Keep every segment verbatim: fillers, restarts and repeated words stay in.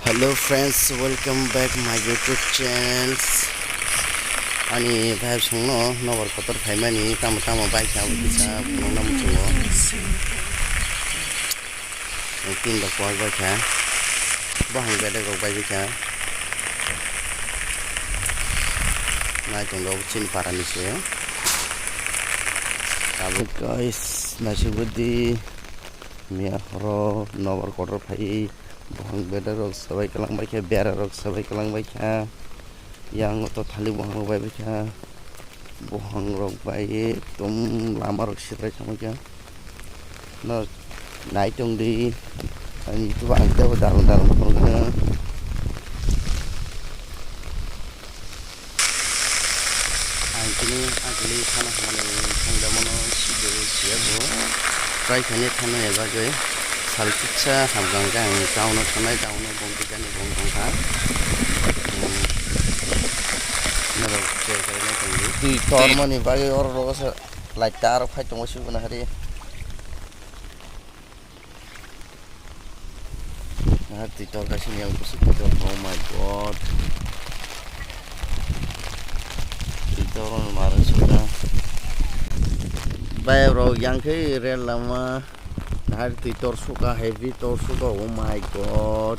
Hello friends, welcome back my YouTube channels. Ani vibe songno nobar kotor phaimani tamo tamo bai kha abo kisa phunukna muchungo. Tin da kwak bai kha. Bohang bedek rok bai kha. Nai tong rok chini para ni se. Tabuk guys, naisik bwdi miya horo nobar kotor phai. Bohang bedek rok sabai kwlang bai kha, bera rok sabai kwlang bai kha. Yang to thali bohang rok bai bai kha. Bohang rok bai ekdom lama rok sibrai thangbai kha. No nai tong di. Ani tu ang tebo dalam dalam phone kha. Ang tini agili thana hwnmani thangda mano sido siya bo. Try khainai thana ya bagwi sal kitsa hamgang khe ang town-o thanai, town-o bong tikani bong tongkha. Hmm. Norok che khainai tongdi. Twi tormani bagwi oro rogo se light tar phai tongo sibo na hari. Ah, twi tor kaisa yang kusuk twi tor. Oh my God. Twi tor on mara suka. Bai bro, yang khe rel lama. Nahar twi tor suka, heavy tor suka. Oh my God.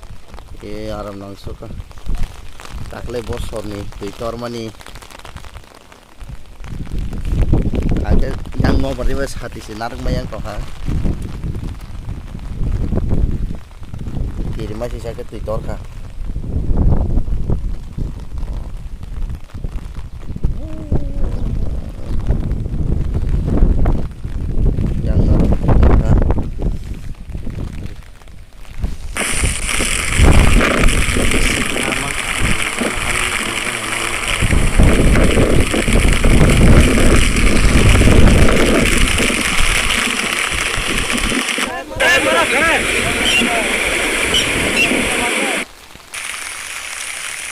E aram nang suka. Takle bosorni twi tormani. Ake yang nobar riba sati se narwk ma yang tongkha. Kiri ma sisa khe twi torkha. Yang nobar twi torkha.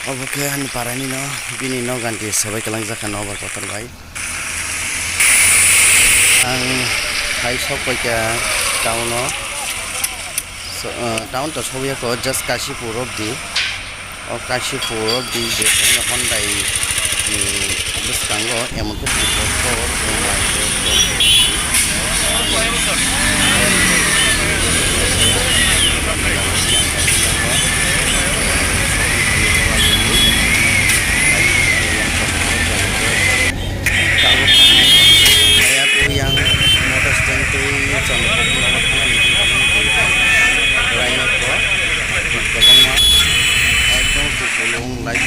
Obo khe ani parani no, bini no ganti sabai kwlangjak kha nobar kotor bai. Ang hai sok paikha town o. So, uh, town to sokya ko, just Kashipur obdi. O Kashipur obdi je Honda i, mm, bwskango emon khe bwskango. Tabuk kaya tu yang motor stand twi chwng kok nangma thangna ni hwnba nang twi kha. Raino kok kwbangma ekdom kupulung light